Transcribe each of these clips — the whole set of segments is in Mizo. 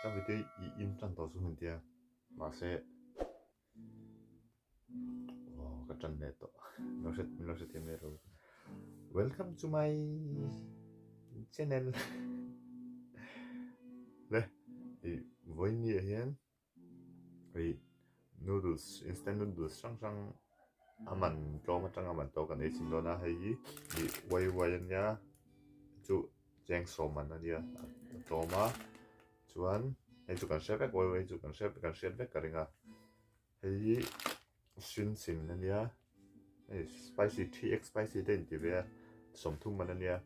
Ka video i in tan tawh chu min tia mahse aw ka tan leh tawh min lo hre min lo hre thiam leh lo welcome to my channel le i vawiin ah hian ih noodles instant noodles hrang hrang a man tlawm atanga man tawk kan ei chhin dawn a hei hi ih uai uai a nia chu cheng sawm man a nia a tlawm a chuan hei chu kan hre vek uai uai chu kan hre kan hriat vek ka ring a hei hi sin sin a nia hei spicy 3x spicy te a inti ve a 30 man a nia.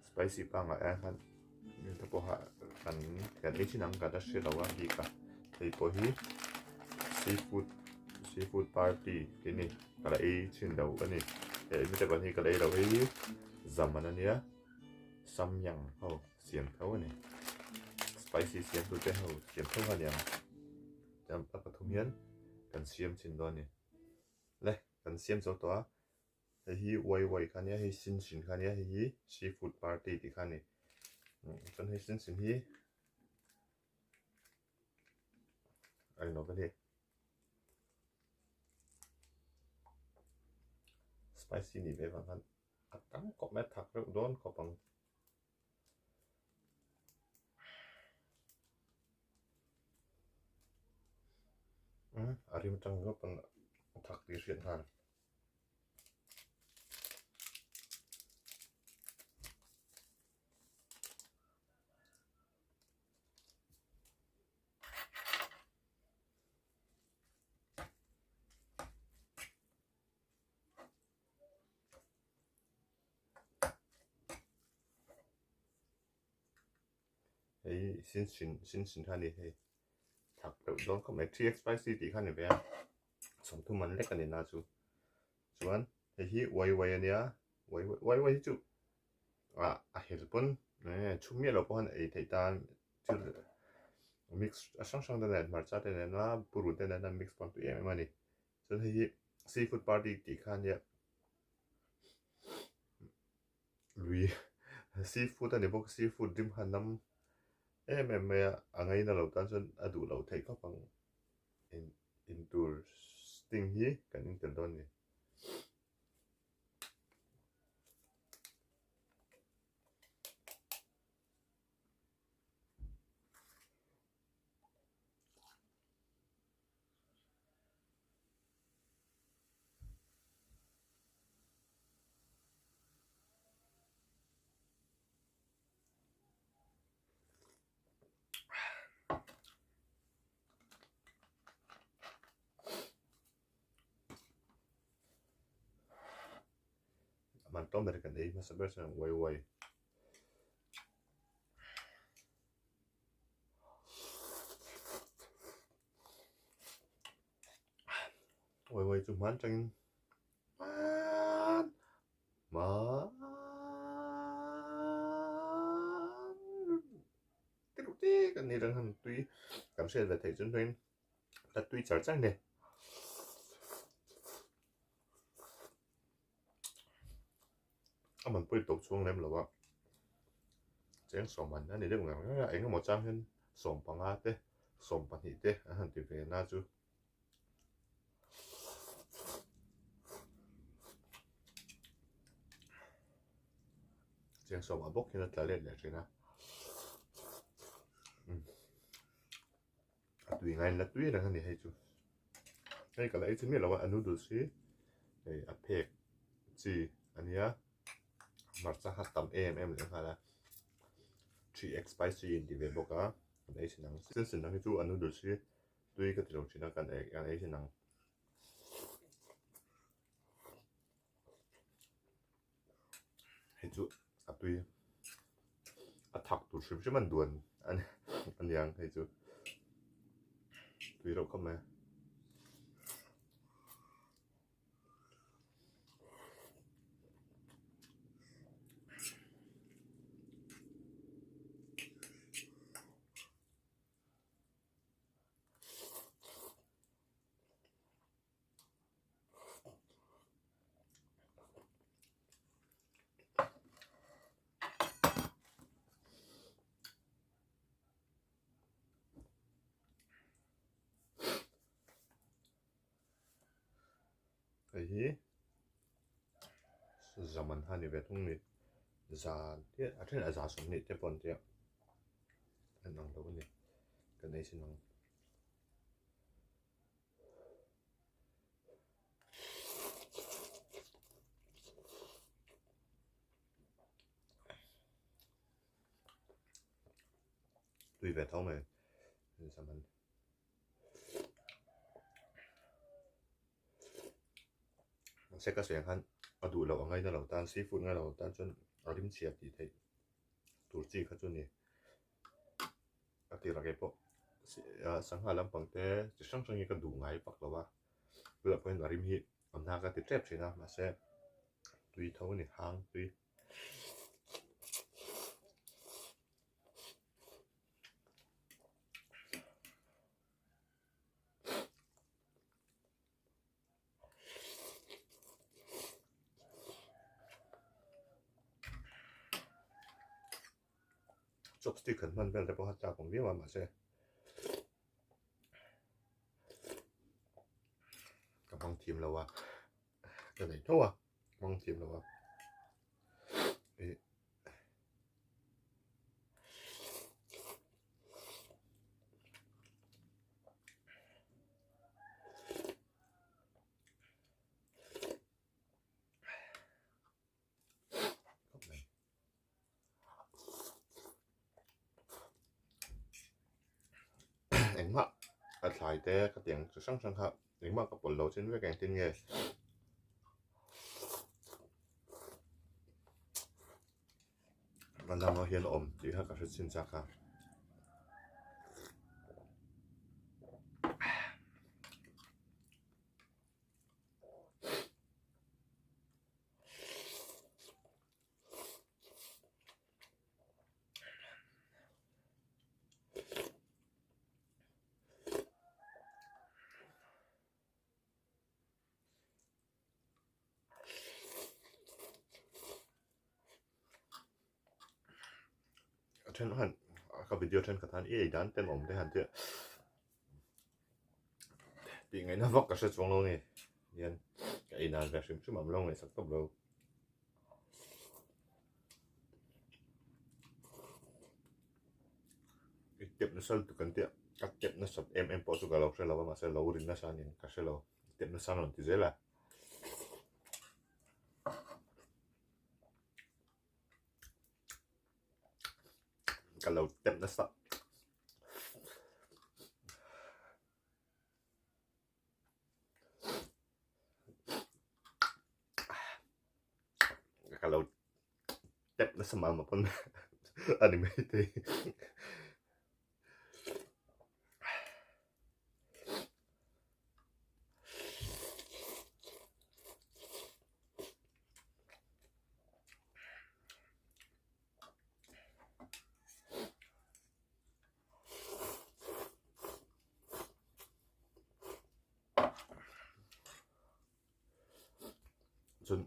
Spicy pangngai ah hian te pawh kha kan kan ei thin ang ka la hre lo a bik a hei pawh hi seafood seafood party tih a ni ka la ei thin lo a ni he mite pawh hi ka la ei lo hei hi zaman a nia samyang ho siam tho a ni spicy siam tute ho siam tho a niang chuan a pathum hian kan siam chhin dawn a ni le kan siam zo tawh a. Hei hi uai uai kha ania hei sin sin kha ania hei hi seafood party tih kha a ni chuan hei sin sin hi a inawm a ni spicy nih ve vang khan a tam khawp mai a thak reuh dawn khawp ang. A rim atang ringawt pawn a thak tih hriat nghal. Hei sin sin sin sin kha a ni hei thak deuh dawn khawp mai 3x spicy tih kha a ni ve a 30 man lek a ni na chu chuan hei hi uai uai a nia uai uai uai uai hi chu ah a hel pawn eh chhum miah loh pawh khan ei theih tan thil mix a hrang hrang te nen hmarcha te nena purun te nena mix pawh an tui em em a ni chuan hei hi seafood party tih kha a nia lui seafood a ni bawk seafood rim kha nam em em mai a a ngaina lo tan chuan a duh loh theih khawp ang in in tur sting hi kan in tel dawn a ni. Man tlawm ber kan ei hmasa ber chuan uai uai. Uai uai chu hman tangin hman hman ti reuh te kan ni reng han tui kan hriat ve theih chuan chuanin la tui char char a ni. A man pawhin tawp chhung lem lo a, cheng sawm an a ni deuh ngang ngang a, eng emaw chang hian 15 te, 12 te an han ti ve na chu. Cheng sawmah bawk hian a tla let leh thin a. A tui ngaiin la tui reng a ni hei chu. Hei ka la ei chu miah lo a, a noodles hi hei a phek chi a nia hmarcha kha tam em em leh nghal a 3x spicy in ti ve bawk a kan ei thin ang sin sin ang hi chu a noodles hi tui ka ti lo thin a kan ei kan ei thin ang. Hei chu a tui a thak tur hrim hrim an duan a niang hei chu tui reuh khawp mai a. hi zaman kha a ni ve thung a ni za te a then a za 20 te pawh an tia a inang lo a ni kan ei chin ang. Tui ve tho mai zaman. Mahse ka sawi ang khan a duh loh a ngaina lo tan seafood ngaina lo tan chuan a rim chhia tih theih tur chi kha chu a ni. A tirah kei pawh sangha lampang te chi hrang hrang hi ka duh ngai vak lo a, tunah pawhin a rim hi a hna ka ti tep thin a mahse tui tho a ni hang tui. Chopstick han hman vel te pawh a chak awm viau a mahse ka hmang thiam lo a ka nei tho a hmang thiam lo a ih. Engmah a thlai te ka tiang chi hrang hrang kha engmah ka pawlh lo chin vek engtin nge a lamah hian a awm tih kha ka hre chin chak a. A then han ka video thenkhat han i ei dan ten awm te han tia tih ngaihna vak ka hre chuang lo a ni hian ka ei dan ve hrim hrim ang lo ngaihsak tawp lo. I tep nasa lutuk an tia ka tep nasat em em pawh chu ka lo hre lo a mahse lo rin nasa aniang ka hre lo tep nasa an rawn ti zel a. Ka lo tep nasa. Ka lo tep nasa mah mah pawn a ni maithei. Chuan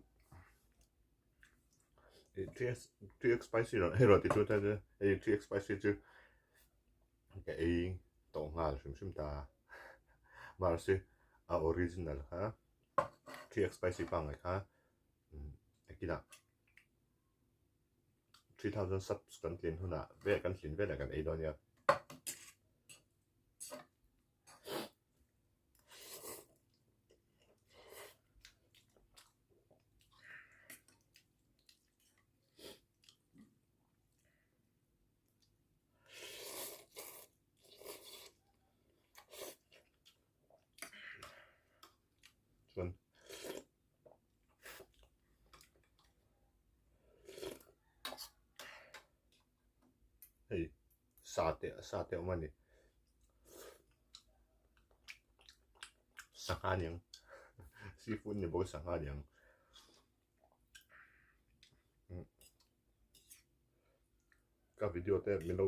3x spicy rawn hei rawn ti chu hei 3x spicy chu ka ei tawh nghal hrim hrim ta mahse a original kha 3x spicy pangngai kha nakinah 3000 subs kan tlin hunah vel kan tlin velah kan ei dawn nia. Chuan hei sa te sa te a awm a ni sangha aniang seafood ni bawk a sangha aniang ka video te min lo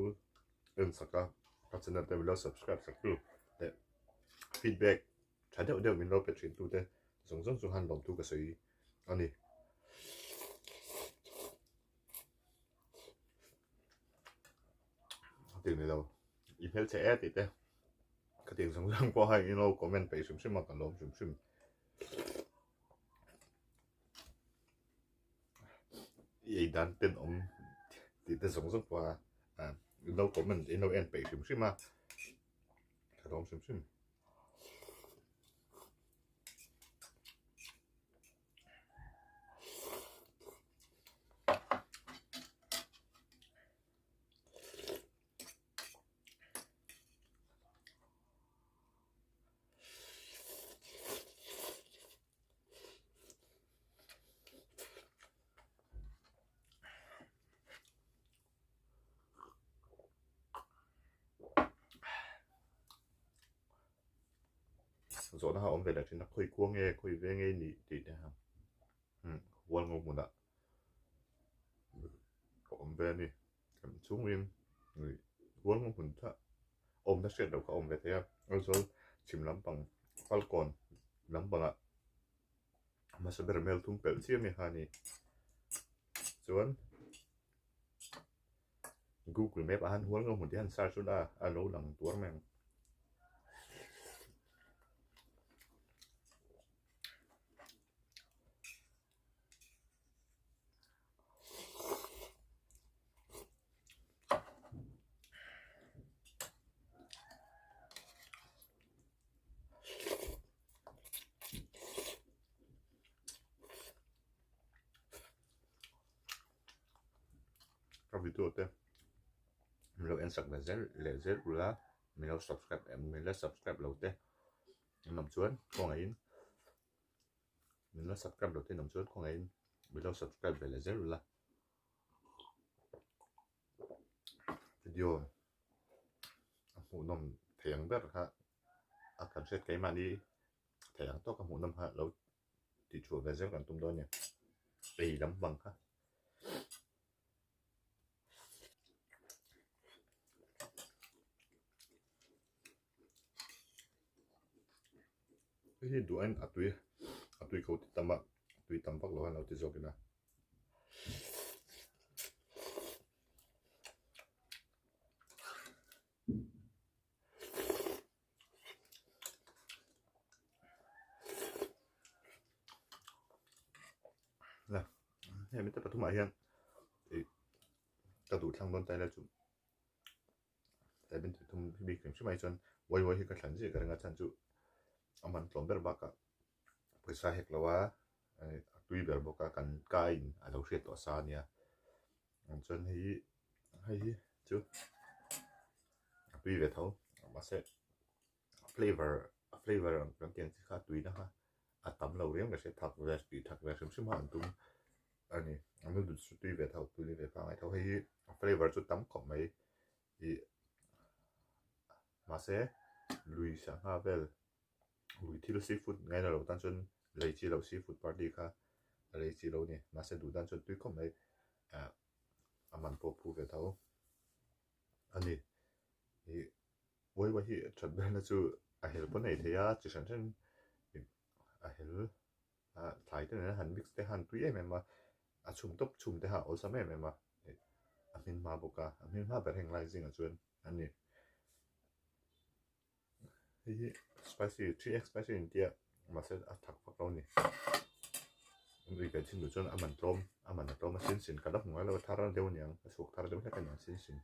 en sak a ka channel te min lo subscribe sak tu leh feedback tha deuh deuh min lo pe thin tu te zawng zawng chu han lawm thu ka sawi a ni. Tih ni lo i hmelchhe e tih te ka tih zawng zawng pawh a in lo comment peih hrim hrim a ka lawm hrim hrim. dan tenawm tih te zawng zawng pawh a in lo comment in lo en peih hrim hrim a ka lawm hrim hrim. Zawhna kha a awm ve leh thin a, khawi khua nge khawi ve nge nih tih te kha hual ngo hmunah ka awm ve a ni. Kan chhungin hual ngo hmun kha awmna hriat loh kha a awm ve thei a, Aizawl chhim lampang Falkawn lampangah hmasa ber mel thum pelh chiah mai kha a ni. Chuan Google map ah han hual ngam hmun tih han search ula a lo lang tuar mai ang. Ka video te min lo en sak ve zel leh zel ula min lo subscribe em min la subscribe lo te an awm chuan kawngaihin min la subscribe lo te an awm chuan kawngaihin min lo subscribe ve leh zel ula video a hmuhnawm thei ang ber kha a kan hriat keimahni thei ang tawk a hmuhnawm kha lo tih chhuah ve zel kan tum dawn a ni ei lam bang kha. Hei hi duain a tui a tui ko ti tam a tui tam vak lo a lo ti zawk ila. La hei mi te pathumah hian ih ka duh thlang dawn ta ila chu tlai min ti thum bik hrim hrim ai chuan uai uai hi ka thlan zia ka ring a chhan chu a man tlawm ber bakah pawisa hek lo a a tui ber bawk a kan kaiin a lo hriat tawh sa a nia chuan hei hi hei hi chu a tui ve tho mahse a flavour a flavour ang kan tih ang chi kha a tuina kha a tam lo riau mai se thak ve tih thak ve hrim hrim a an tum a ni a noodles chu tui ve tho tui ve pangngai tho hei hi a flavour chu tam khawp mai ih mahse lui sangha vel lui thil seafood ngaina lo tan chuan lei chi loh seafood party kha a lei chi lo a ni mahse duh dan chuan tui khawp mai ah a man pawh phu ve tho a ni ih uai uai hi that berna chu a hel pawn a ei thei a chi hran hran a hel a thlai te nena han mix te han tui em em a a chhum tawp chhum te kha a awlsam em em a ih a hmin hma bawk a a hmin hma ber heng lai zingah chuan a ni. Hei hi spicy 3x spicy in tia mahse a thak vak lo a ni ui kan chhin duh chuan a man tlawm a man a tlawm a sin sin ka la hmu ngai lo a thar deuh aniang a chhuak thar deuh hlek aniang sin sin.